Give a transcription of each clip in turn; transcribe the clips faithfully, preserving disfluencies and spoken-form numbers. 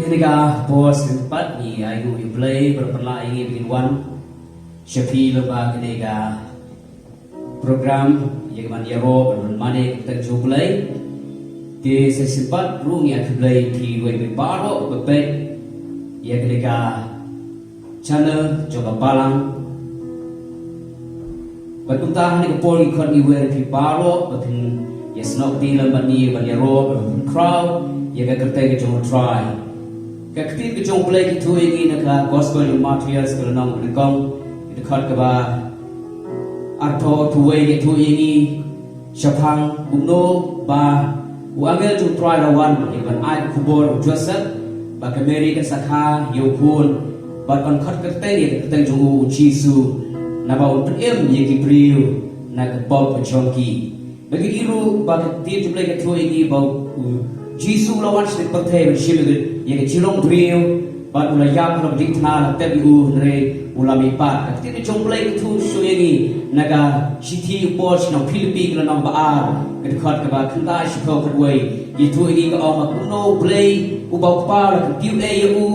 Kane ka por shisien pat ngi ai nguh ïa U Blei ba la pynlah ïa ngi ba ngin wan sha phi lyngba kane ka program ïa ka ban ïaroh bad ban mane ka ktien jong U Blei. Te shisien pat ruh ngi ai khublei ïa phi wei phi baroh ba peit ïa kane ka channel jong ka Balang. Bad kumta ha kane ka por ngi khot ngi wer ïa phi baroh ba phin ïa snoh kti lem bad ngi ban ïaroh bad ban khraw ïa ka kyrteng ka jong U Trai. Ka ktien ka jong U Blei ka ïathuh ïa ngi na ka Gospel jong u Mathaios ka lynnong ba nyngkong, ka dkhot kaba arphew, arphew wei ka ïathuh ïa ngi shaphang kumno ba u angel jong U Trai u la wan ïa ban ai ka khubor ha u Joseph ba ka Mary kan sa kha ïa u khun bad kan khot kyrteng ïa ka kyrteng jong u, u Jisu, naba un pynim ïa ki briew na ka pop ka jong ki. Bad ngi ïohi ruh ba ka ktien jong U Blei ka ïathuh ïa ngi ba u Jisu u la wan sha ka pyrthei ban shim ïa ka jinglong briew, bad u la ïap, u la dih thma, la tep ïa u, hynrei u la mihpat. Ka ktien ka jong U Blei ka ïathuh shuh ïa ngi na ka shithi u Paul sha ki nong Philippi ka lynnong ba ar, ka dkhot kaba khyndai shiphew khatwei. Ka ïathuh ïa ngi, ka ong ba kumno U Blei uba u Kpa u la kyntiew ei ïa u,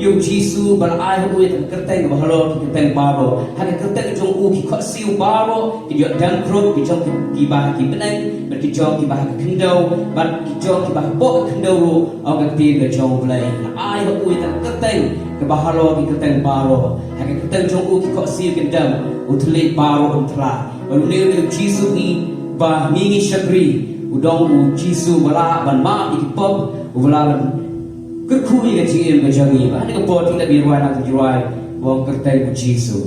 ïa u Jisu, ba la ai ha u ïa ka kyrteng kaba halor ki kyrteng baroh. Ha ka kyrteng jong u ki khohsiew baroh kin ïoh dem krup, ki jong ki, kiba ha ki bneng bad ki jong kiba ha ka khyndew bad ki jong kiba hapoh ka khyndew ruh, ong ka ktien ka jong U Blei. La ai ha u ïa ka kyrteng kaba halor ki kyrteng baroh. Ha ka kyrteng jong u ki khohsiew kin dem, u thylliej baroh un thla. Bad une u dei u Jisu ngi, ba ngi ngi shakri. U dei u Jisu uba lah ban map ïa ki pop, uba lah ban kyrkhu ïa ka jingim ka jong ngi. Bad ha kane ka por te ngi la ïa rwai na ka jingrwai ba ong Kyrteng U Jisu.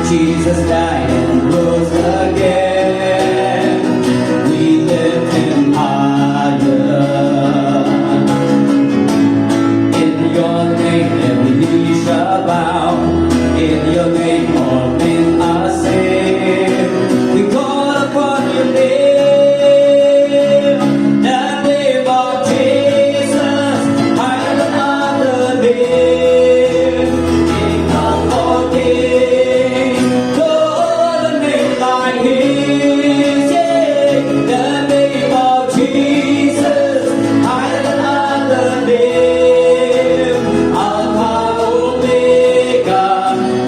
Jesus died and rose again. We lift him higher. In your name every knee shall bow. In your name all men are saved. We call upon your name. The name of Jesus, higher than other name. King of all kings, no other name like his. Yeah, the name of Jesus, higher than other name. Alpha, Omega,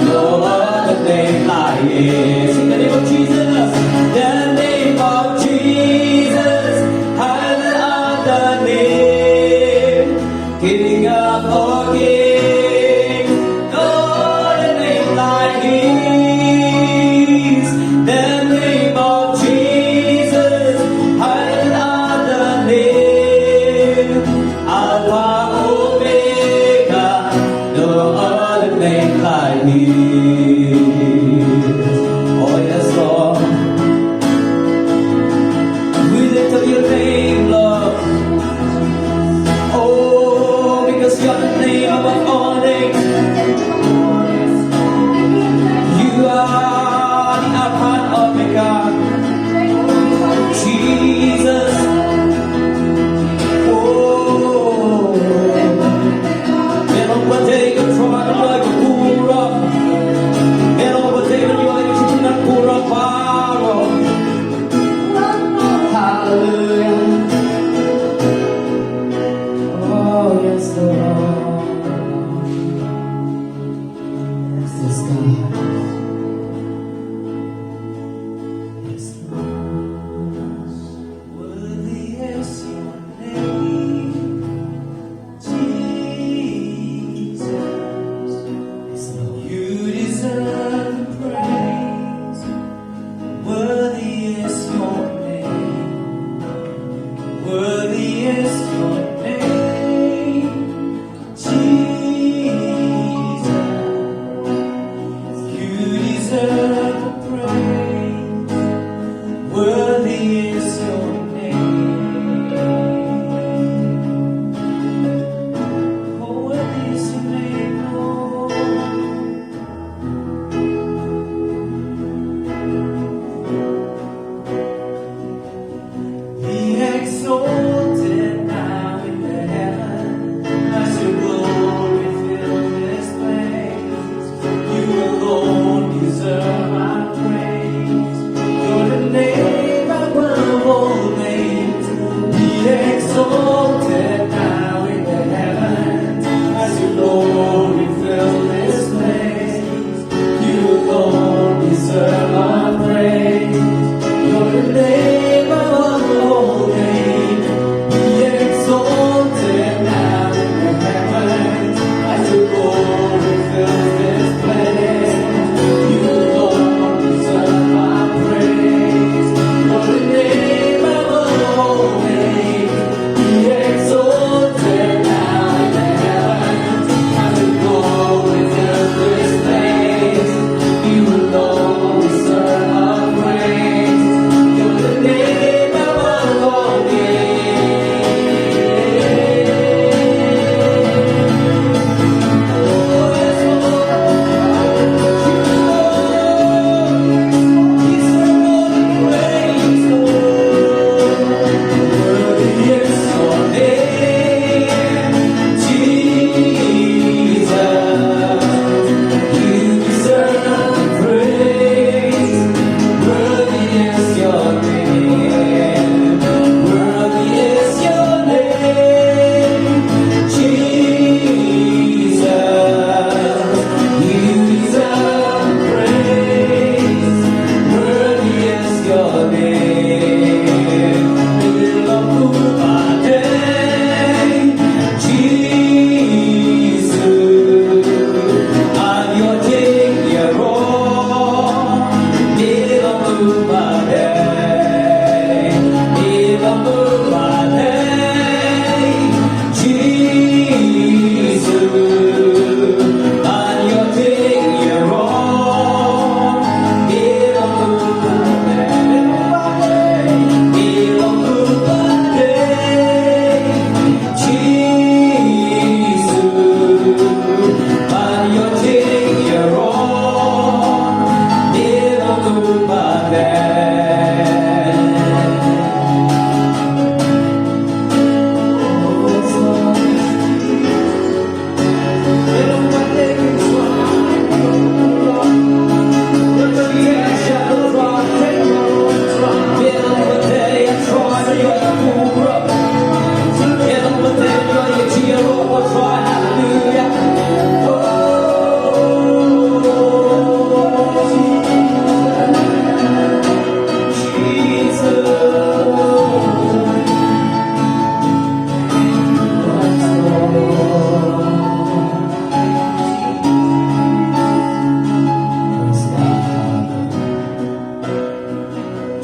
no other name like his. Sing the name of Jesus, the name of Jesus, higher than other name. King of all kings, no other name like his. The name of Jesus, higher than other name. Alpha, Omega, no other name like his.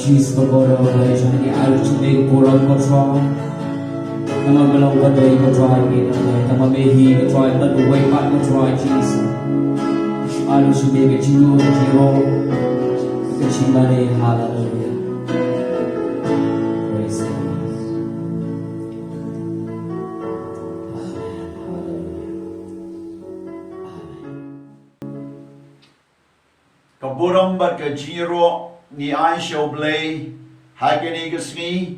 Jisu ko Trai, jong ngi ai sha me ka burom ko Trai. Namar me long uba dei ko Trai, me long dei, namar me hi ko Trai, bad uwei pat ko Trai Jisu. Ai sha me ka jingïaroh, ka jingïaroh, ka jingmane, haleluya. Praise the Lord. Amen. Haleluya. Amen. Ka burom bad ka jingïaroh ngi ai sha U Blei ha kane ka sngi,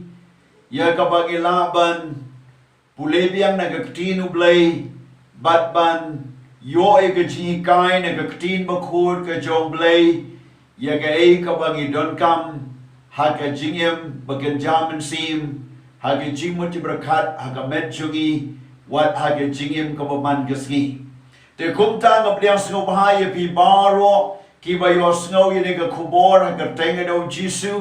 ïa kaba ngi lah ban pule biang na ka ktien U Blei bad ban ïoh ïa ka jinghikai na ka ktien bakhuid ka jong U Blei, ïa kaei kaba ngi donkam ha ka jingim ba kynja mynsiem, ha ka jingmut jingpyrkhat, ha ka met jong ngi, wat ha ka jingim kaba man ka sngi. Te kumta nga pdiang sngewbha ïa phi baroh kiba ïohsngew ïa kane ka khubor ha ka kyrteng ka jong U Jisu,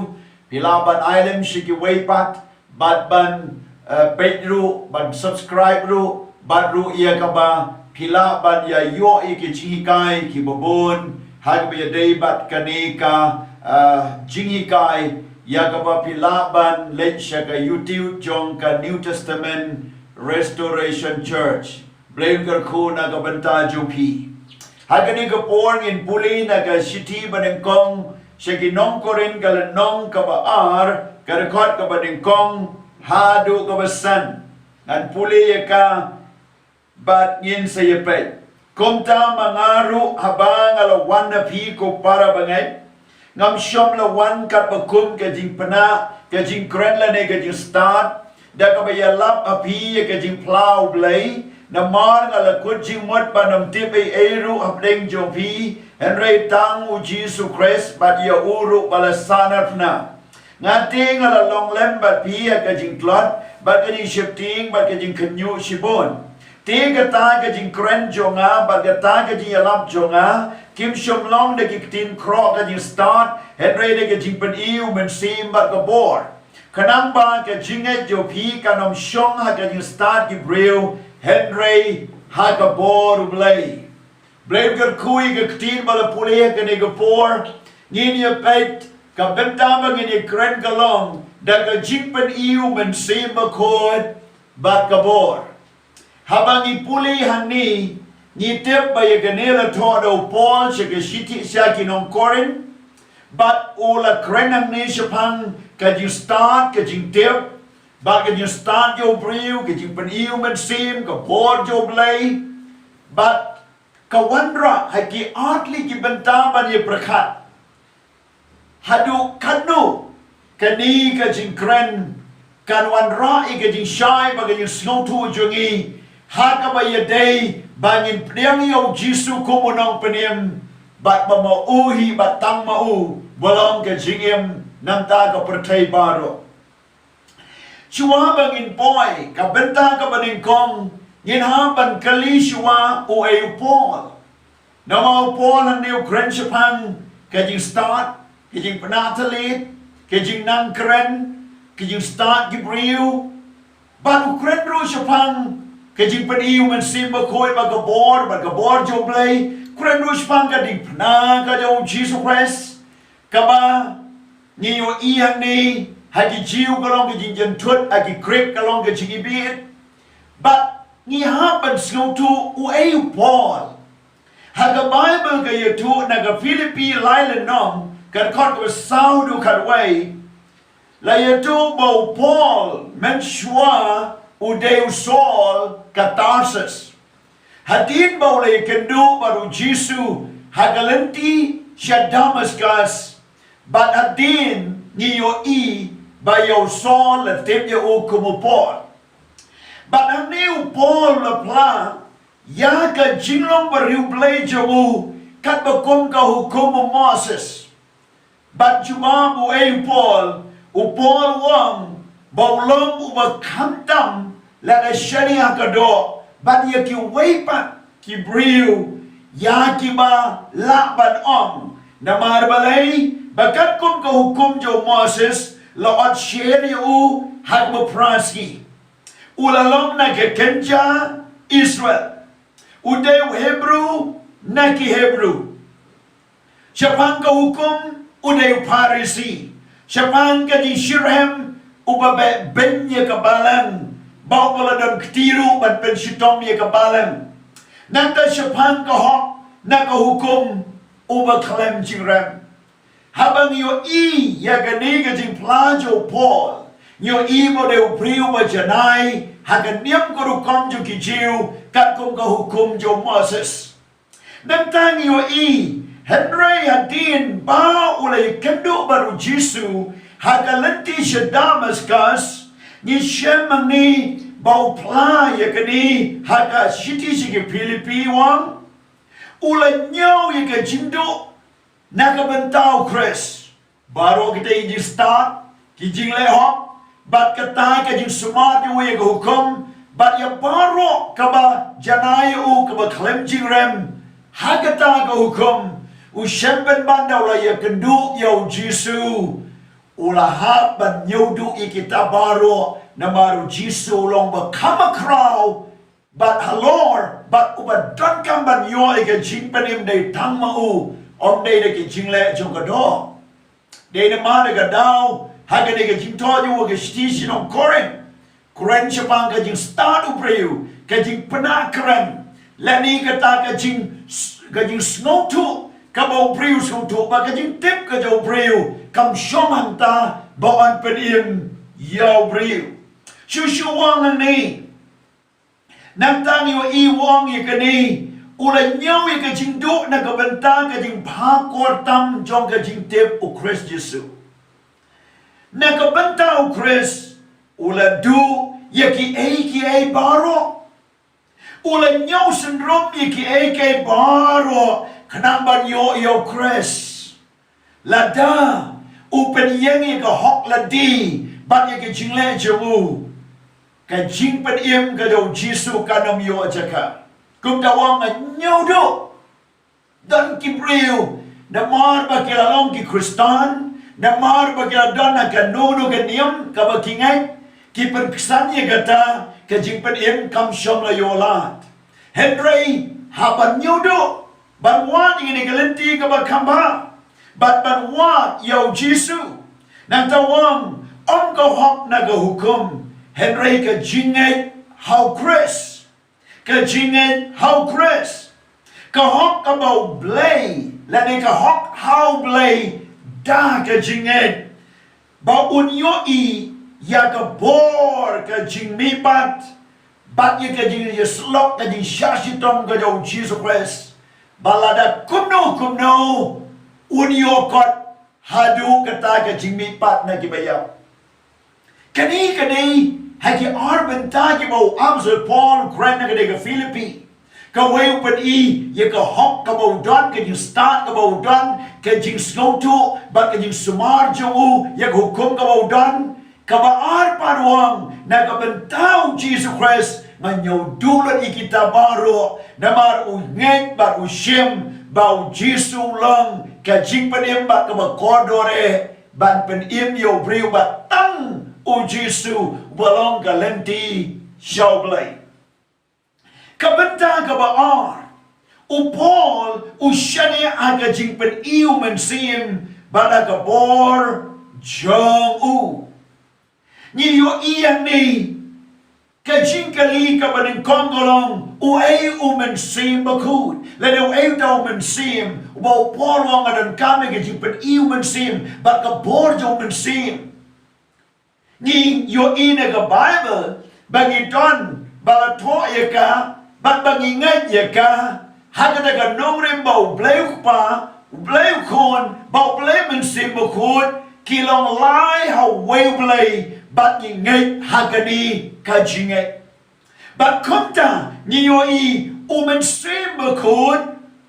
phi lah ban ai lem sha kiwei pat, bad ban, eh, peit ruh, ban subscribe ruh, bad ruh ïa kaba phi lah ban ïa ïoh ïa ki jinghikai kiba bun ha kaba ïadei bad kane ka, eh, jinghikai, ïa kaba phi lah ban leit sha ka YouTube jong ka New Testament Restoration Church. Blei un kyrkhu na ka bynta jong phi. Ha kane ka por ngin pule na ka shithi banyngkong sha ki nong Korinth ka lynnong kaba ar, ka dkhot kaba nyngkong haduh kaba san. Ngan pule ïa ka bad ngin sa ïa peit. Kumta ma nga ruh haba nga la wan na phi ko para bangeit, ngam shym la wan katba kum ka jingpynah, ka jingkren lane ka jingstad, da kaba ïalap ha phi ïa ka jingphla U Blei, namar nga la kut jingmut ban ym tip ei ei ruh hapdeng jong phi, hynrei tang U Jisu Khrist bad ïa u ruh ba la sahnarphna. Nga te nga la long lem bad phi ha ka jingtlot, bad ka jingsheptieng, bad ka jingkhynñiuh shibun. Te kata ka jingkren jong nga, bad kata ka jingïalap jong nga, kim shym long da ki ktien khroh ka jingstad, hynrei da ka jingpyni U Mynsiem bad ka bor. Khnang ba ka jingngeit jong phi kan ym shong ha ka jingstad ki briew, hynrei ha ka bor U Blei. Blei un kyrkhu ïa ka ktien ba la pule ha kane ka por, ngin ïa peit, ka bynta ba ngin ïa kren ka long, da ka jingpyni U Mynsiem Bakhuid, bad ka bor. Haba ngi pule hangne, ngi tip ba ïa kane la thoh da u Paul sha ka shithi sha ki nong Korinth, bad u la kren hangne shaphang ka jingstad, ka jingtip, bad ka jingstad jong u briew, ka jingpyni U Mynsiem, ka bor jong U Blei, bad ka wanrah ha ki artylli ki bynta ban ïa pyrkhat. Haduh katno kane ka jingkren kan wanrah ïa ka jingshai bad ka jingsngewthuh jong ngi, ha kaba ïadei ba ngin pdiang ïa U Jisu kum U Nongpynim, bad ba ma u hi bad tang ma u ba long ka jingim na ka bynta ka pyrthei baroh. Shuwa ba ngin poi ka bynta kaba nyngkong, ngin hap ban kylli shuwa uei u Paul. Namar u Paul hangne u kren shaphang ka jingstad, ka jingpynah thylliej, ka jingnang kren, ka jingstad ki briew. Bad u kren ruh shaphang ka jingpyni U Mynsiem Bakhuid bad ka bor, bad ka bor jong U Blei. Kren ruh shaphang ka diengphna ka jong U Jisu Khrist, kaba ngi ïohi hangne, ha ki Jiw ka long ka jingjynthut, ha ki Grik ka long ka jingibit. Bad ngi hap ban sngewthuh uei u Paul. Ha ka Baibl ka ïathuh na ka Philippi lai lynnong, ka dkhot kaba saw haduh khatwei, la ïathuh ba u Paul mynshuwa u dei u Saul ka Tarsus. Hadien ba u la ïakynduh bad U Jisu ha ka lynti sha Damaskus, bad hadien ngi ïohi ba ïa u Saul la tip ïa u kum u Paul. Bad hangne u Paul la phla ïa ka jinglong bariewblei jong u katba kum ka hukum u Moses. Bad jubab uei u Paul, u Paul u ong ba u long uba khamtam lada shane ha ka doh, bad ïa kiwei pat ki briew ïa kiba lah ban ong. Namar balei? Ba katkum ka hukum jong u Moses la ot sher ïa u ha kaba phra sngi. U la long na ka kynja Israel. U dei u Hebru na ki Hebru. Shaphang ka hukum u dei u Pharisi. Shaphang ka jingshitrhem, uba beh beiñ ïa ka balang, bad uba la don kti ruh ban pynshitom ïa ka balang. Nangta shaphang ka hok na ka hukum, uba khlem jingrem. Haba ngi ïohi ïa kane ka jingphla jong u Paul, ngi ïohi ba u dei u briew ba janai ha ka niam ka rukom jong ki Jiw, katkum ka hukum jong u Moses. Nangta ngi ïohi, hynrei hadien ba u la ïakynduh bad u Jisu ha ka lynti sha Damaskus, ngi shem hangne ba u phla ïa kane ha ka shithi sha ki Philippi, u ong, u la ñiew ïa ka jingduh na ka bynta u Khrist. Baroh kita ki jingstad, ki jingleh hok, bad kata ka jingsumar jong u ïa ka hukum, bad ïa baroh kaba janai ïa u kaba khlem jingrem ha kata ka hukum, u shem pynban da u la ïakynduh ïa u Jisu. U la hap ban ñiewduh ïa kita baroh, namar u Jisu u long ba kham khraw, bad halor, bad uba donkam ban ïoh ïa ka jingpynim dei tang ma u, ym dei da ki jingleh jong ka doh. Dei namar ka daw, ha kane ka jingthoh jong u ha ka shithi sha ki nong Korinth. Korinth shaphang ka jingstad u briew, ka jingpynah kren, lane kata ka jing, ka jingsngewthuh kaba u briew sngewthuh, bad ka jingtip ka jong u briew kam shong hangta ba yn pynim ïa u briew. Shuh shuh u ong hangne, nangta ngi ïohi u ong ïa kane, u la ñiew ïa ka jingduh na ka bynta ka jingbha kor tam jong ka jingtip u Khrist Jisu. Na ka bynta u Khrist, u la duh ïa kiei kiei baroh. U la ñiew synrum ïa kiei kiei baroh, khnang ban ïoh ïa u Khrist. Lada u pynïeng ïa ka hok lade, bad ïa ka jingleh jong u, ka jingpynim ka jong u Jisu kan ym ïoh jaka. Kumta u ong, nga ñiewduh. Don ki briew, namar ba ki la long ki Khristan, namar ba ki la don ha kano kano ka niam kaba ki ngeit, ki pynksan ïa kata ka jingpynim kam shym la ïoh lad. Hynrei haba ñiewduh, ban wad ïa kane ka lynti kaba kham bha, bad ban wad ïa u Jisu. Nangta u ong, ym ka hok na ka hukum, hynrei ka jingngeit ha u Khrist. Ka jingngeit ha u Khrist. Ka hok kaba u Blei, lane ka hok ha u Blei, da ka jingngeit. Ba un ïohi ïa ka bor ka jingmihpat, bad ïa ka jingïasyllok, ka jingshah shitom ka jong u Jisu Khrist. Ba lada kumno kumno un ïoh kot haduh kata ka jingmihpat na kiba ïap. Kane ka dei ha ki ar bynta kiba u Apostol Paul u kren na ka dei ka Philippi. Kawei u pyni ïa ka hok kaba u don, ka jingstad kaba u don, ka jingsngewthuh bad ka jingsumar jong u ïa ka hukum kaba u don. Kaba ar pat u ong, na ka bynta u Jisu Khrist, nga ñiewduh lut ïa kita baroh, namar u ngeit bad u shim ba u Jisu u long ka jingpynim bad kaba kordor eh, ban pynim ïa u briew, ba tang u Jisu uba long ka lynti sha u Blei. Ka bynta kaba ar, u Paul u shaniah ha ka jingpyni u Mynsiem bad ha ka bor jong u. Ngi ïohi hangne, ka jingkylli kaba nyngkong ka long, uei u Mynsiem Bakhuid? Lane uei uta u Mynsiem uba u Paul u ong nga donkam ïa ka jingpyni u Mynsiem bad ka bor jong u Mynsiem? Ngi ïohi na ka Baibl ba ngi don ba la thoh ïa ka, bad ba ngi ngeit ïa ka, ha kata ka nongrim ba u Blei u Kpa, u Blei u Khun bad u Blei Mynsiem Bakhuid ki long lai ha uwei u Blei, bad ngi ngeit ha kane ka jingngeit. Bad kumta ngi ïohi u Mynsiem Bakhuid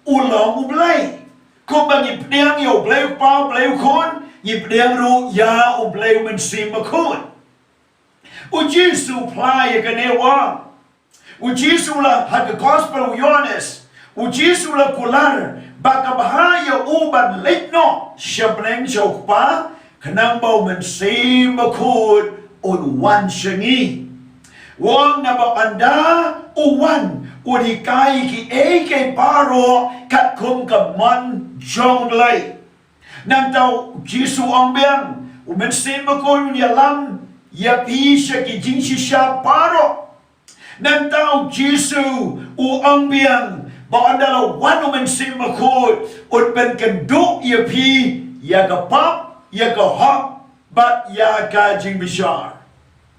u long u Blei. Kumba ngi pdiang ïa u Blei u Kpa, u Blei u Khun, ngi pdiang ruh ïa u Blei u Mynsiem Bakhuid. U Jisu u phla ïa kane u ong. U Jisu la, ha ka Gospel u Ïohannes, u Jisu u la kular ba ka bha ïa u ban leit noh sha bneng sha u Kpa, khnang ba u Mynsiem Bakhuid un wan sha ngi. U ong naba ynda u wan, un hikai kiei kiei baroh katkum ka mon jong u Blei. Nangta u Jisu u ong biang, U Mynsiem Bakhuid un ïalam ïa phi sha ki jingshisha baroh. Nangta U Jisu u ong biang ba ynda la wan U Mynsiem Bakhuid un pynkynduh ïa phi ïa ka pap, ïa ka hok bad ïa ka jingbishar.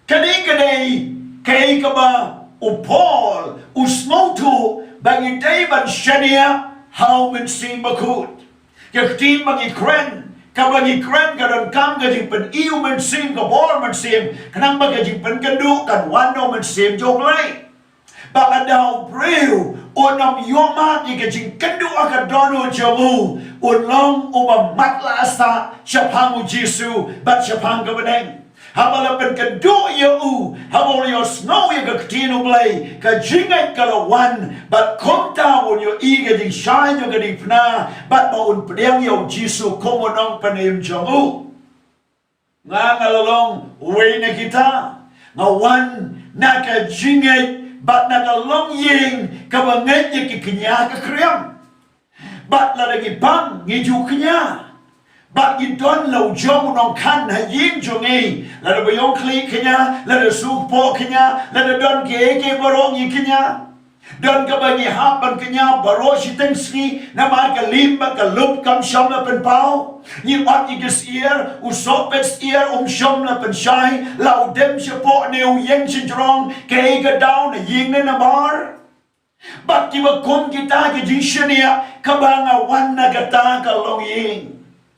Kane ka dei kaei kaba u Paul u sngewthuh ba ngi dei ban shaniah ha U Mynsiem Bakhuid. Ka ktien ba ngi kren, kaba ngi kren ka donkam ka jingpyni U Mynsiem, ka bor Mynsiem, khnang ba ka jingpynkynduh kan wan na U Mynsiem jong U Blei. Ba lada u briew un ym ïohmad ïa ka jingkynduh ha ka dohnud jong u, un long uba matlah sah shaphang U Jisu bad shaphang ka bneng. Haba la pynkynduh ïa u, haba u la ïohsngew ïa ka ktien U Blei, ka jingngeit ka la wan, bad kumta un ïohi ka jingshai jong ka diengphna, bad ba un pdiang ïa U Jisu kum u nongpynim jong u. Nga, nga la long uwei na kita. Nga wan na ka jingngeit bad na ka longïing kaba ngeit ïa ki kñia ka kriam. Bad lada ngi pang, ngi ju kñia. Bad ngi don la u jong u nongkhan ha ïing jong ngi. Lada ba ïong khlieh kñia, lada suk poh kñia, lada don kiei kiei baroh ngi kñia. Don kaba ngi hap ban kñia baroh shiteng sngi, namar ka lim bad ka lup kam shym la pynpaw. Ngi ot ïa ki syiar, u sohpet syiar um shym la pynshai, la u dem shapoh ne u ïeng shajrong, kaei ka daw na ïing ne na bar. Bad kiba kum kita ki jingshaniah kaba nga wan na kata ka longïing.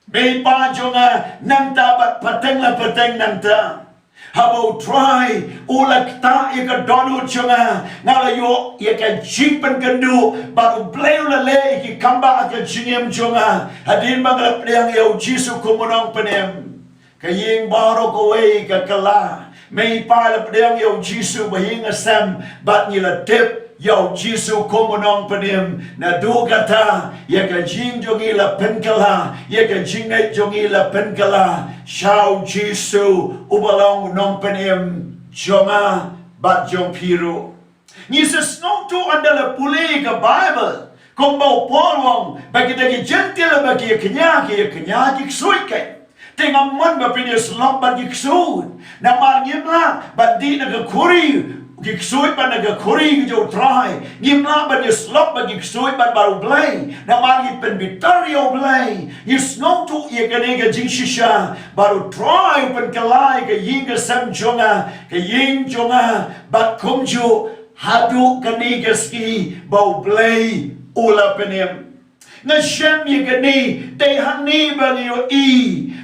Bad pa jong nga nangta bad pateng la pateng nangta. Haba U Trai u la ktah ïa ka dohnud jong nga, nga la ïoh ïa ka jingpynkynduh bad U Blei u la leh ïa ki kambah ha ka jingim jong nga. Hadien ba nga la pdiang ïa U Jisu kum u nongpynim, ka ïing baroh kawei ka kylla. Mei pa la pdiang ïa U Jisu ba ïing ha sem bad ngi la tip ïa U Jisu kum u nongpynim. Naduh kata ïa ka jingim jong ngi la pynkylla, ïa ka jingngeit jong ngi la pynkylla sha U Jisu uba long u nongpynim jong nga bad jong phi ruh. Ngi sa sngewthuh ynda la pule ka Baibl kumba u Paul u ong ba kita ki Jentil ba ki ïa kñia, ki ïa kñia ki ksuid kein. Te ngam mon ba phin ïasyllok bad ki ksuid. Namar ngim lah ban dih na ka khuri ki ksuid bad na ka khuri ka jong U Trai. Ngim lah ban ïasyllok bad ki ksuid bad bad U Blei. Namar ngi pynbitar ïa U Blei. Ngi sngewthuh ïa kane ka jingshisha. Bad U Trai u pynkylla ïa ka ïing ka sem jong nga, ka ïing jong nga, bad kumjuh haduh kane ka sngi ba U Blei u la pynim. Nga shem ïa kane, dei hangne ba ngi ïohi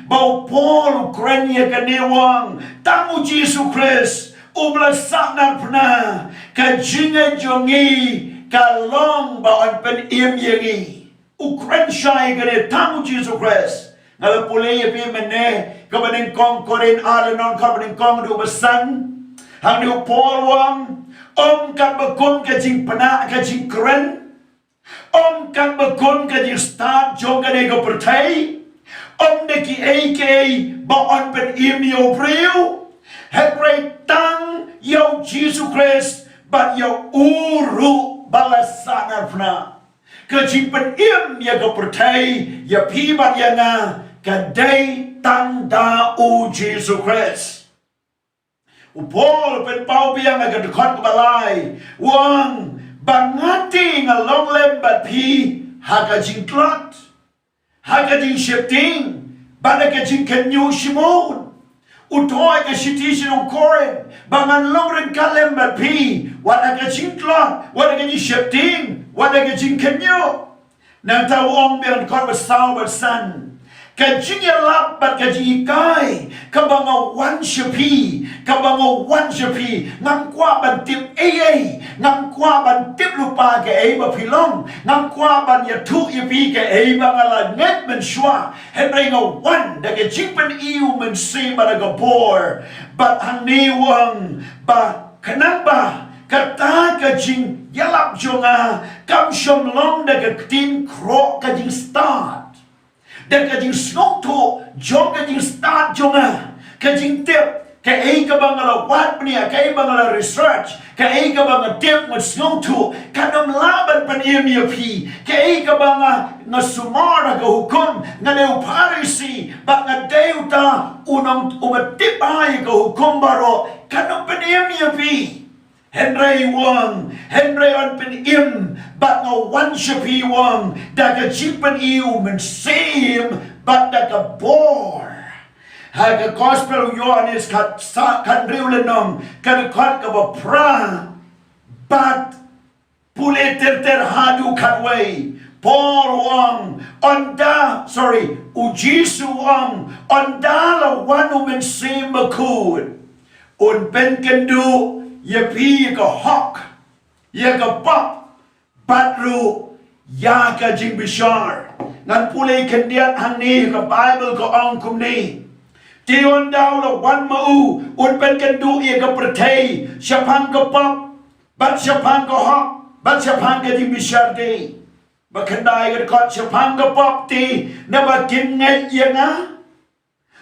ba u Paul u kren ïa kane, u ong tang U Jisu Khrist uba la sahnarphna, ka jingngeit jong ngi ka long ba yn pynim ïa ngi. U kren shai ïa kane, tang U Jisu Khrist. Nga la pule ïa phi mynne, kaba nyngkong Korinth ar, lynnong kaba nyngkong haduh ba san. Hangne u Paul u ong, ym katba kum ka jingpynah ka jingkren, ym katba kum ka jingstad jong kane ka pyrthei, ym da kiei kiei ba yn pynim ïa u briew, hynrei tang ïa U Jisu Khrist bad ïa u ruh ba la sahnarphna. Ka jingpynim ïa ka pyrthei, ïa phi bad ïa nga, ka dei tang da U Jisu Khrist. U Paul u pynpaw biang ha ka dkhot kaba lai, u ong ba nga te nga long lem bad phi ha ka jingtlot, ha ka jingsheptieng bad ha ka jingkynñiuh shibun. U thoh ha ka shithi sha ki nong Korinth ba ngan long ryngkat lem bad phi wat ha ka jingtlot, wat ha ka jingsheptieng, wat ha ka jingkynñiuh. Nangta u ong biang ha ka dkhot ba saw bad san, ka jingïalap bad ka jinghikai kaba nga wan sha phi, kaba nga wan sha phi, ngam kwah ban tip ei ei, ngam kwah ban tip lypa kaei ba phi long, ngam kwah ban ïathuh ïa phi kaei ba nga la ngeit mynshuwa, hynrei nga wan da ka jingpyni U Mynsiem bad da ka bor. Bad hangne u ong ba khnang ba kata ka jingïalap jong nga kam shym long da ka ktien khroh ka jingstad, da ka jingsngewthuh jong ka jingstad jong nga, ka jingtip, Kaei kaba nga la wad bniah, kaei ba nga la research, kaei kaba nga tip, nga sngewthuh, kan ym lah ban pynim ïa phi. Kaei kaba nga, nga sumar ha ka hukum, nga dei u Pharisi, bad nga dei uta u nong, uba tip bha ïa ka hukum baroh, kan ym pynim ïa phi. Hynrei u ong, hynrei yn pynim, bad nga wan sha phi u ong, da ka jingpyni u Mynsiem, bad da ka bor. Ha ka Gospel u Ïohannes khat sa, khathynriew lynnong, ka dkhot kaba phra, bad pule ter ter haduh khatwei. Paul u ong, ynda, sorry, u Jisu u ong, ynda la wan u Mynsiem Bakhuid, un pynkynduh ïa phi ïa ka hok, ïa ka pop, bad ruh ïa ka jingbishar. Ngan pule khyndiat hangne, ka Baibl ka ong kumne. Te ynda u la wan ma u, un pynkynduh ïa ka pyrthei shaphang ka pop, bad shaphang ka hok, bad shaphang ka jingbishar te. Ba khyndai ka dkhot, shaphang ka pop te, naba kim ngeit ïa nga.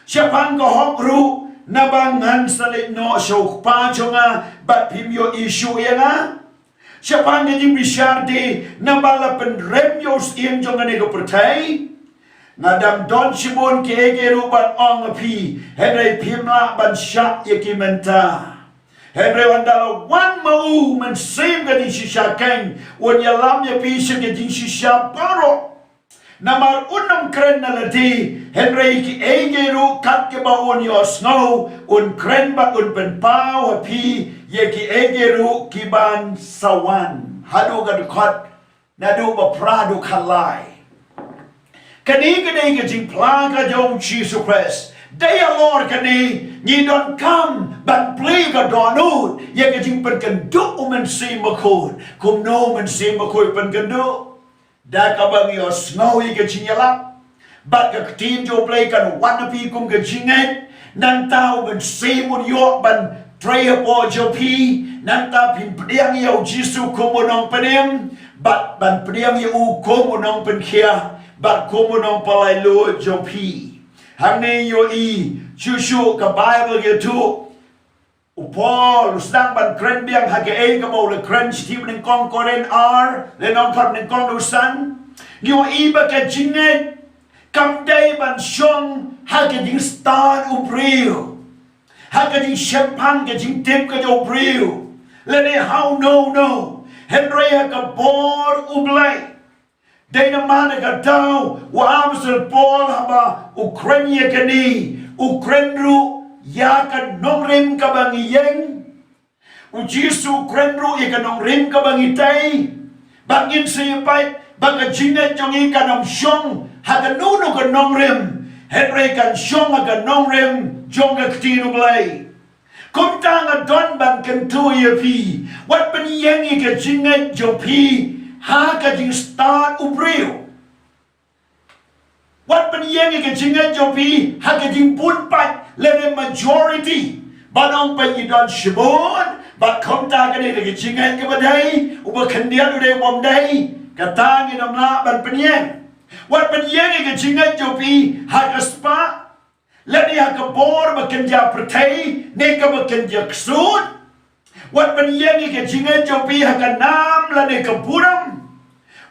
Shaphang ka hok ruh, naba ngan sa leit noh sha u Kpa jong nga, bad phim ïohi shuh ïa nga. Shaphang ka jingbishar te, naba la pynrem ïa u syiem jong kane ka pyrthei. Nga dang don shibun kiei kiei ruh ban ong ha phi, hynrei phim lah ban shah ïa ki mynta. Hynrei ynda la wan ma u Mynsiem ka jingshisha keiñ, un ïalam ïa phi sha ka jingshisha baroh. Namar un ym kren na lade, hynrei kiei kiei ruh kat kiba un ïohsngew, un kren bad un pynpaw ha phi ïa kiei kiei ruh kiban sa wan. Haduh ka dkhot, naduh ba phra haduh khatlai. Kane ka dei ka jingphla ka jong u Jisu Khrist. Dei halor kane ngi donkam ban plie ka dohnud ïa ka jingpynkynduh u Mynsiem Bakhuid. Kumno u Mynsiem Bakhuid pynkynduh? Da kaba ngi ïohsngew ïa ka jingïalap. Bad ka ktien jong U Blei kan wan ha phi kum ka jingngeit. Nangta u Mynsiem un ïoh ban trei hapoh jong phi. Nangta phin pdiang ïa u Jisu kum u nongpynim. Bad ban pdiang ïa u kum u nongpynkhiah. Bad kum u nongpynlait luid jong phi. Hangne ïohi, shuh shuh ka Baibl ïathuh. U Paul, u sdang ban kren biang ha kaei kaba u la kren, shithi banyngkong Korinth ar, lynnong khat banyngkong haduh san. Ngi ïohi ba ka jingngeit kam dei ban shong ha ka jingstad u briew, ha ka jingshemphang ka jingtip ka jong u briew, lane ha u no no. Hynrei ha ka bor U Blei. Dei namar kata u Apostol Paul haba u kren ïa kane, u kren ruh ïa ka nongrim kaba ngi ïeng. U Jisu u kren ruh ïa ka nongrim kaba ngi tei. Bad ngin sa ïohi ba ka jingngeit jong ngi kan ym shong ha kano kano ka nongrim, hynrei kan shong ha ka nongrim jong ka ktien U Blei. Kumta nga don ban kyntu ïa phi, wat pynïeng ïa ka jingngeit jong phi ha ka jingstad u briew. Wat pynïeng ïa ka jingngeit jong phi ha ka jingbun pat lane majority. Ban ong ba ngi don shibun, bad kumta kane ka jingngeit kaba dei, uba khyndiat u dei u bym dei, kata ngin ym lah ban pynïeng. Wat pynïeng ïa ka jingngeit jong phi ha ka spah, lane ha ka bor ba kynja pyrthei, ne kaba kynja ksuid. Wat pynïeng ïa ka jingngeit jong phi ha ka nam lane ka burom.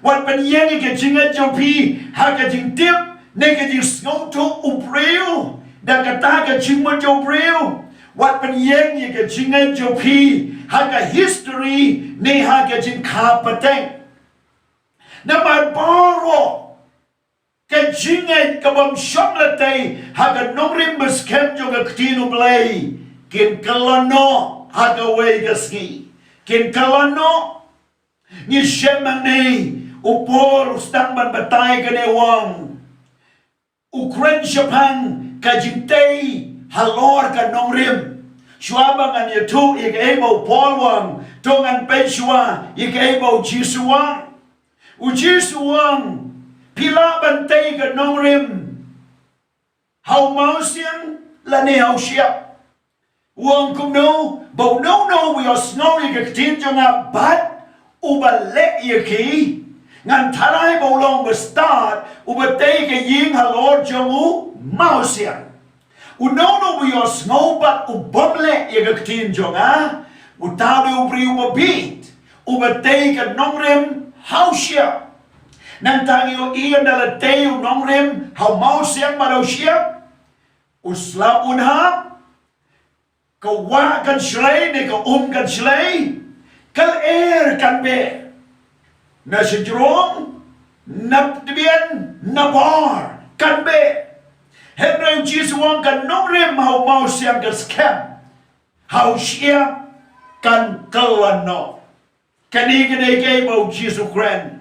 Wat pynïeng ïa ka jingngeit jong phi ha ka jingtip, ne ka jingsngewthuh u briew, da kata ka jingmut jong u briew. Wat pynïeng ïa ka jingngeit jong phi ha ka history, ne ha ka jingkha pateng. Namar baroh ka jingngeit kabym shong lynti ha ka nongrim ba skhem jong ka ktien U Blei, kin kylla noh ha kawei ka sngi. Kin kylla noh. Ngi shem hangne, u Paul u sdang ban batai kane, u ong, u kren shaphang ka jingtei halor ka nongrim. Shuwa ba ngan ïathuh ïa kaei ba u Paul u ong, to ngan peit shuwa ïa kaei ba u Jisu u ong. U Jisu u ong, phi lah ban tei ka nongrim ha u mawsiang lane ha u shyiap? U ong kumno, ba uno uno uba ïohsngew ïa ka ktien jong nga bad uba leh ïa ki, ngan tharai ba u long uba stad uba tei ka ïing halor jong u mawsiang. Uno uno uba ïohsngew bad u bym leh ïa ka ktien jong nga, uta u dei u briew uba bieit, uba tei ka nongrim ha u shyiap. Nangta ngi ïohi ynda la tei u nongrim ha u mawsiang bad ha u shyiap, u slap un hap, ka wah kan shlei ne ka um kan shlei, ka lyer kan beh. Na shajrong, na tbian, na bor kan beh. Hynrei u Jisu u ong ka nongrim ha u mawsiang kan skhem, ha u shyiap kan kyllon noh. Kane ka dei kaei ba u Jisu u kren.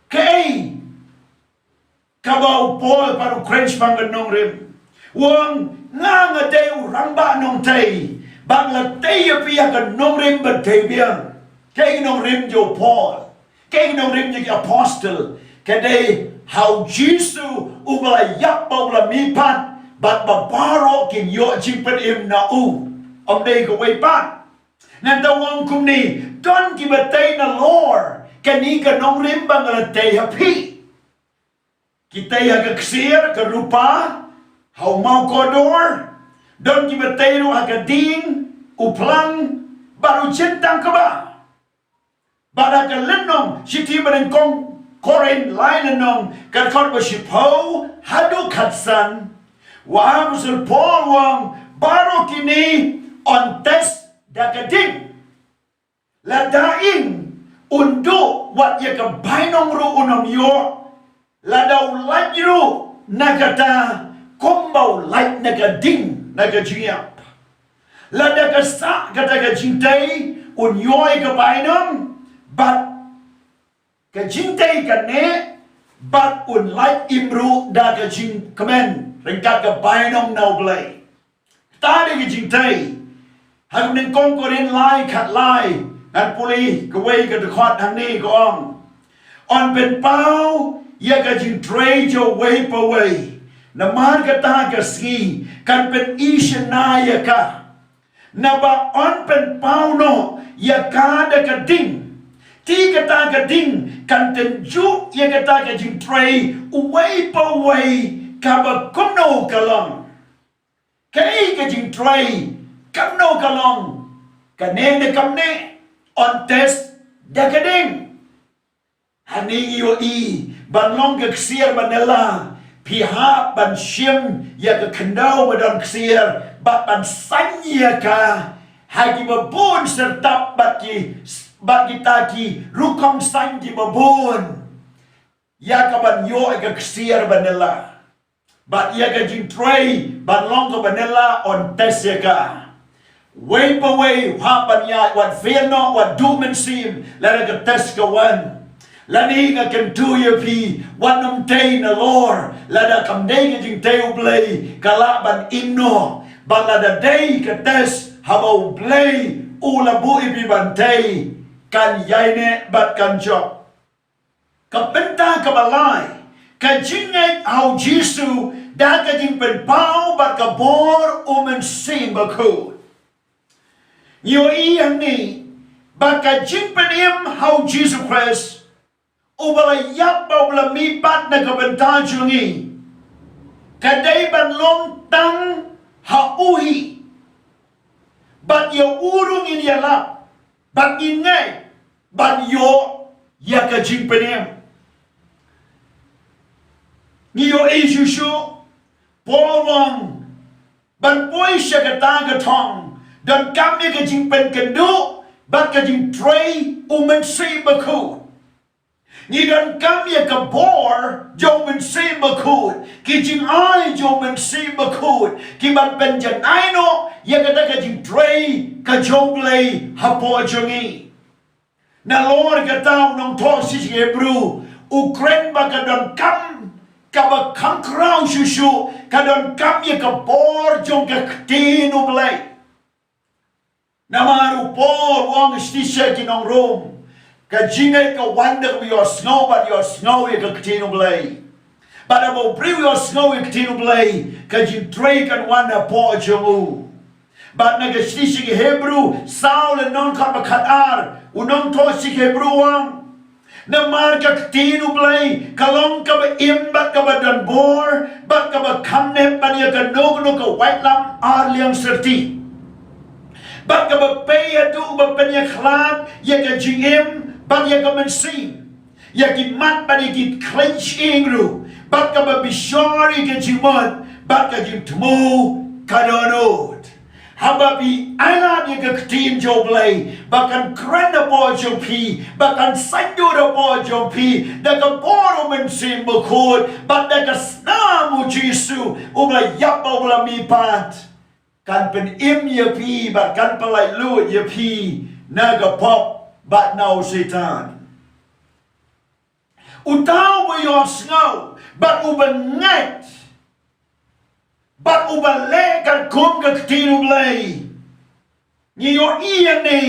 Kaei kaba u Paul pat u kren shaphang ka nongrim? U ong, nga nga dei u rangbah nongtei, bad nga la tei ïa phi ha ka nongrim ba dei biang. Kaei ka nongrim jong u Paul? Kaei ka nongrim jong ki apostle? Ka dei ha u Jisu uba la ïap bad uba la mihpat, bad ba baroh kin ïoh jingpynim na u. Ym dei kawei pat. Nangta u ong kumne, don kiba tei nalor kane ka nongrim ba nga la tei ha phi. Ki tei ha ka ksiar, ka rupa, ha u mawkordor. Don kiba tei ruh ha ka ding, u phlang, bad u jingtang kaba. Bad ha ka lynnong shithi ba nyngkong Korinth lai lynnong, ka dkhot ba shiphew haduh khatsan, u Apostol Paul u ong, baroh kine yn test da ka ding. Lada ing un duh, wat ïa ka bainong ruh un ym ïoh. Lada u lait ruh na kata, kumba u lait na ka ding, na ka jingïap. Lada ka sah kata ka jingtei, un ïoh ïa ka bainong, bad ka jingtei kan neh, bad un lait im ruh da ka jingkmen ryngkat ka bainong na U Blei. Kata dei ka jingtei. Ha ka nyngkong Korinth lai khatlai, ngan pule kawei ka dkhot hangne, ka ong, yn pynpaw ïa ka jingtrei jong uwei pa uwei. Namar kata ka sngi kan pyni shynna ïa ka. Naba yn pynpaw noh ïa ka da ka ding. Te kata ka ding kan tynjuh ïa kata ka jingtrei uwei pa uwei, kaba kumno ka long. Kaei ka jingtrei, kumno ka long, ka neh ne kam neh, yn test da ka ding. Hangne ngi ïohi, ban long ka ksiar ba nylla, phi hap ban shim ïa ka khyndew ba don ksiar, bad ban saiñ ïa ka ha kiba bun syrtap, bad ki, bad kita ki rukom saiñ kiba bun, ïa ka ban ïoh ïa ka ksiar ba nylla. Bad ïa ka jingtrei ban long kaba nylla yn test ïa ka. Uwei pa uwei u hap ban ïaid, wat fail noh, wat duh mynsiem lada ka test ka wan. Lane nga kyntu ïa phi, wat nym tei nalor lada kam dei ka jingtei U Blei, ka lah ban im noh. Bad lada dei ka test haba U Blei u la buh ïa phi ban tei, kan ïaineh bad kan jop. Ka bynta kaba lai, ka jingngeit ha U Jisu da ka jingpynpaw bad ka bor U Mynsiem Bakhuid. Ngi ïohi hangne ba ka jingpynim ha U Jisu Khrist, uba la ïap bad uba la mihpat na ka bynta jong ngi, ka dei ban long tang ha u hi. Bad ïa u ruh ngin ïalap, bad ngin ngeit, ban ïoh ïa ka jingpynim. Ngi ïohi shuh shuh, Paul u ong, ban poi sha kata ka thong, donkam ïa ka jingpynkynduh bad ka jingtrei U Mynsiem Bakhuid. Ngi donkam ïa ka bor jong U Mynsiem Bakhuid, ki jingai jong U Mynsiem Bakhuid, ki ban pynjanai noh ïa kata ka jingtrei ka jong U Blei hapoh jong ngi. Nalor kata u nongthoh shithi Hebru u kren ba ka donkam kaba kham khraw shuh shuh, ka donkam ïa ka bor jong ka ktien U Blei. Namar u Paul u ong shisha ki nong Rom, ka jingngeit ka wan da kaba ïohsngew bad ïohsngew ïa ka ktien U Blei. Bad haba u briew u ïohsngew ïa ka ktien U Blei, ka jingtrei kan wan hapoh jong u. Bad na ka shithi sha ki Hebru saw lynnong kaba khatar, u nongthoh shithi Hebru u ong, Namar ka ktien U Blei ka long kaba im bad kaba don bor bad kaba kham nep ban ïa kano kano ka waitlam ar liang syrti, bad kaba pei haduh ba pynïakhlad ïa ka jingim bad ïa ka mynsiem, ïa ki mat bad ïa ki khlieh shyieng ruh, bad kaba bishar ïa ka jingmut bad ka jingthmu ka dohnud. Haba phi ailad ïa ka ktien jong U Blei ba kan kren hapoh jong phi, ba kan saiñdur hapoh jong phi da ka bor U Mynsiem Bakhuid bad da ka snam U Jisu uba la ïap bad uba la mihpat, kan pynim ïa phi bad kan pyllait luid ïa phi na ka pop bad na u Soitan. Uta uba ïohsngew bad uba ngeit bad uba leh katkum ka ktien U Blei, ngi ïohi ïa kane,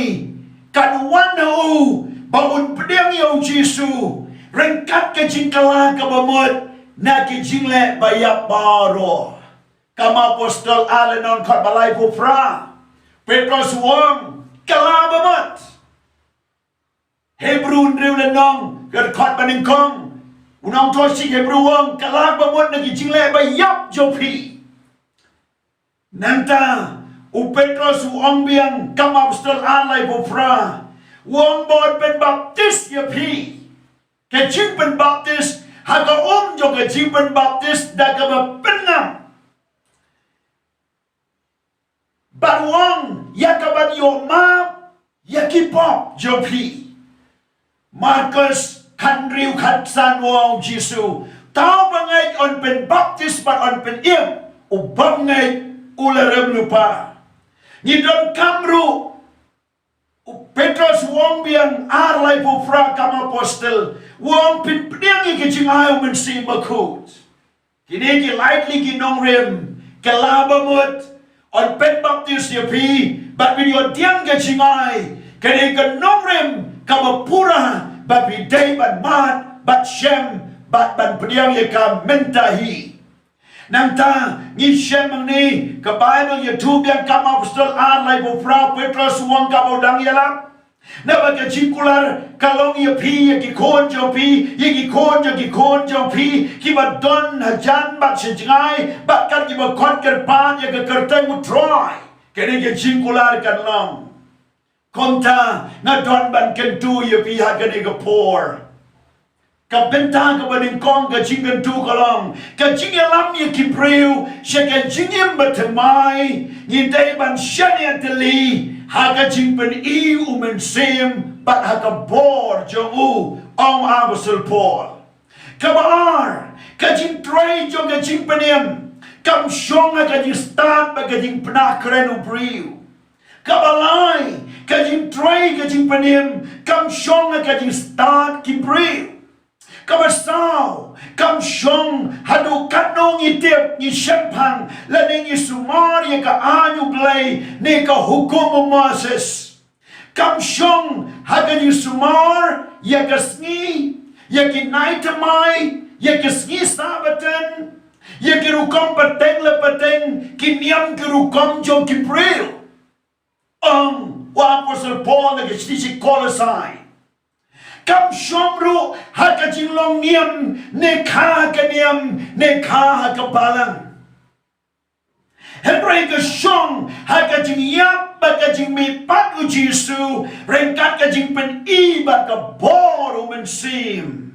kan wan ha u ba un pdiang ïa U Jisu ryngkat ka jingkylla kaba mut na ki jingleh ba ïap baroh. Kam Apostol ar lynnong, dkhot ba laiphew phra, Petros u ong, kylla ba mut. Hebru hynriew lynnong, dkhot ba nyngkong, u nongthoh shithi Hebru u ong, kylla ba mut na ki jingleh ba ïap jong phi. Nangta u Petros u ong biang, Kam Apostol ar laiphew phra, u ong ba un pynbaptis ïa phi. Ka jingpynbaptis ha ka um jong ka jingpynbaptis da kaba pynngam. Bad u ong ïa ka ban ïoh map ïa ki pop jong phi. Markos khathynriew khatsan, u ong U Jisu, uta uba ngeit un pynbaptis bad un pynim, u bym ngeit u la rem lypa. Ngi donkam ruh, u Petros u ong biang, ar laiphew phra, Kam Apostol, u ong phin pdiang ïa ka jingai U Mynsiem Bakhuid. Kine ki lai tylli ki nongrim, kylla ba mut, un pynbaptis ïa phi bad phin ïoh pdiang ka jingai. Kane ka nongrim kaba pura ba phi dei ban mad bad shem bad ban pdiang ïa ka mynta hi. Nangta ngi shem hangne, ka Baibl ïathuh biang, Kam Apostol ar laiphew phra, Petros u ong kaba u dang ïalap. Naba ka jingkular ka long ïa phi, ïa ki khun jong phi, ïa ki khun jong ki khun jong phi, kiba don hajan bad shajngai, bad kat kiba khot kyrpad ïa ka kyrteng U Trai. Kane ka jingkular kan long. Kumta nga don ban kyntu ïa phi ha kane ka por. Ka bynta kaba nyngkong ka jingkyntu ka long, ka jingïalam ïa ki briew sha ka jingim bathymmai, ngi dei ban shaniah tylli ha ka jingpyni U Mynsiem bad ha ka bor jong u, ong u Apostol Paul. Kaba ar, ka jingtrei jong ka jingpynim kam shong ha ka jingstad bad ka jingpynkhreh u briew. Kaba lai, ka jingtrei ka jingpynim kam shong ha ka jingstad ki briew. Kaba saw, kam shong haduh katno ngi tip, ngi shemphang, lane ngi sumar ïa ka aiñ U Blei ne ka hukum u Moses. Kam shong ha ka jingsumar ïa ka sngi, ïa ki nai thymmai, ïa ki sngi Sabbaton, ïa ki rukom pateng la pateng, ki niam ki rukom jong ki briew. Ong u Apostol Paul na ka shithi sha ki Kolosai. Kam shong ruh ha ka jinglong niam, ne kha ha ka niam, ne kha ha ka balang. Hynrei ka shong ha ka jingïap bad ka jingmihpat u Jisu, ryngkat ka jingpyni bad ka bor u Mynsiem.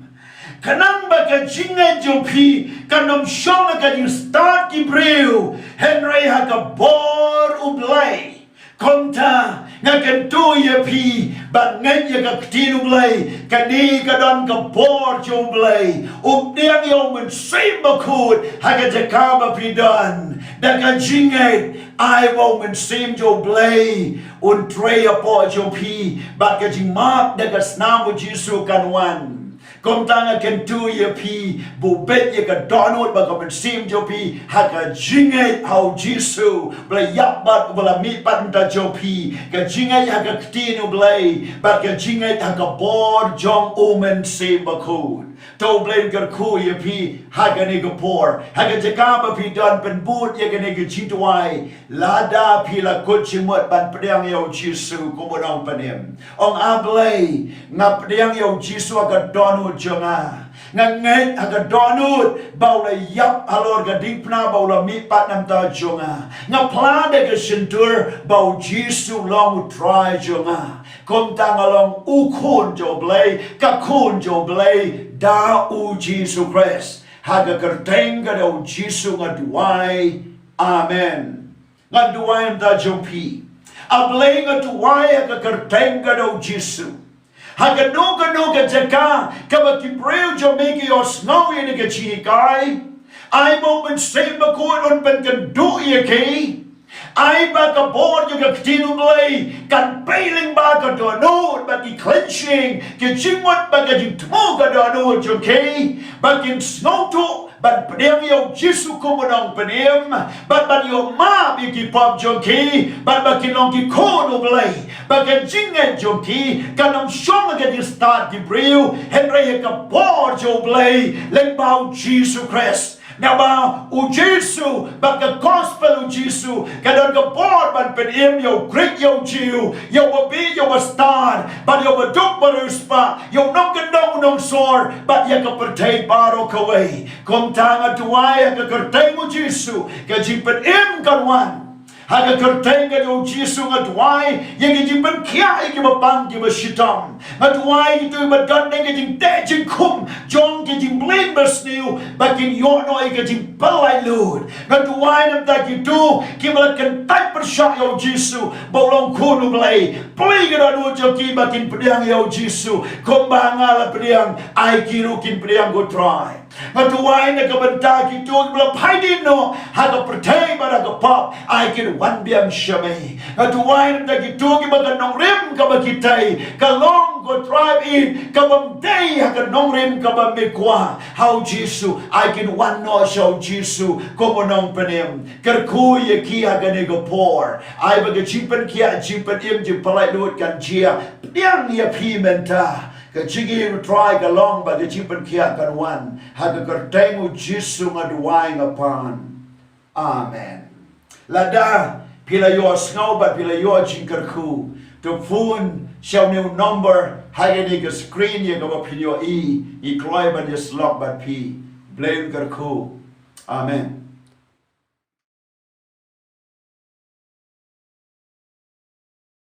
Khnang ba ka jingngeit jong phi kan ym shong ha ka jingstad ki briew, hynrei ha ka bor U Blei. Kumta nga kyntu ïa phi ban ngeit ïa ka ktien U Blei, kane ka don ka bor jong U Blei. U pdiang ïa U Mynsiem Bakhuid ha ka jaka ba phi don. Da ka jingngeit, ai ba U Mynsiem jong U Blei un trei hapoh jong phi, bad ka jingmap da ka snam u Jisu kan wan. Kumta nga kyntu ïa phi, buh beit ïa ka dohnud bad ka mynsiem jong phi ha ka jingngeit ha u Jisu ba la ïap bad ba la mihpat mynta jong phi, ka jingngeit ha ka ktien U Blei bad ka jingngeit ha ka bor jong U Mynsiem Bakhuid. To U Blei un kyrkhu ïa phi ha kane ka por, ha ka jaka ba phi don, pynbud ïa kane ka jingduwai. Lada phi la kut jingmut ban pdiang ïa U Jisu kum u nongpynim, ong: A Blei, nga pdiang ïa U Jisu ha ka dohnud jong nga. Nga ngeit ha ka dohnud ba u la ïap halor ka diengphna, ba u la mihpat na ka bynta jong nga. Nga phla da ka shyntur ba U Jisu long U Trai jong nga. Kumta nga long u khun jong U Blei, ka khun jong U Blei da U Jisu Khrist. Ha ka kyrteng ka da U Jisu nga duwai. Amen. Nga duwai na ka bynta jong phi. A Blei, nga duwai ha ka kyrteng ka da U Jisu. Ha kano kano ka jaka kaba ki briew jong me ki ïohsngew ïa kane ka jinghikai, ai ba U Mynsiem Bakhuid un pynkynduh ïa ki. Ai ba ka bor jong ka ktien U Blei kan peit lyngba ka dohnud bad ki khlem shyieng, ki jingmut bad ka jingthmu ka dohnud jong ki, ba kin sngewthuh ban pdiang ïa U Jisu kum u nongpynim, bad ban ïoh map ïa ki pop jong ki, bad ba kin long ki khun U Blei. Ba ka jingngeit jong ki kan ym shong ha ka jingstad ki briew, hynrei ha ka bor jong U Blei lyngba U Jisu Khrist. Naba U Jisu bad ka gospel U Jisu ka don ka bor ban pynim ïa u Grik ïa u Jiw, ïa u babieit ïa u bastad, bad ïa u baduk bariewspah, ïa u nongkyndong u nongsor, bad ïa ka pyrthei baroh kawei. Kumta nga duwai ha ka kyrteng U Jisu, ka jingpynim kan wan. Ha ka kyrteng ka jong U Jisu nga duwai ïa ka jingpynkhiah ïa kiba pang kiba shitom. Nga duwai ïa kito kiba don ha ka jingteh jingkhum jong ka jingmlien basniew, ba kin ïoh noh ïa ka jingpynlait luid. Nga duwai na ka bynta kito kiba la kyntait pyrshah ïa U Jisu ba u long khun U Blei. Plie ka dohnud jong ki ba kin pdiang ïa U Jisu kumba nga la pdiang, ai ki ruh kin pdiang, ko Trai. Nga duwai na ka bynta kito kiba la phai dien noh ha ka pyrthei bad ha ka pop, ai kin wan biang sha me. Nga duwai na ka bynta kito kiba ka nongrim kaba ki tei ka long, ko Trai, kaba ym dei ha ka nongrim kaba me kwah. Ha U Jisu, ai kin wan noh sha U Jisu kum u nongpynim. Kyrkhu ïa ki ha kane ka por. Ai ba ka jingpynkhiah, jingpynim, jingpynlait luid kan jia. Pdiang ïa phi mynta. Ka jingim, ko Trai, ka long ba ka jingpynkhiah kan wan. Ha ka kyrteng U Jisu nga duwai nga pan. Amen. Lada phi la ïohsngew bad phi la ïoh jingkyrkhu, to phone sha une u number ha kane ka screen ïa kaba phin ïohi. Ngi kloi ban ïasyllok bad phi. Blei un kyrkhu. Amen.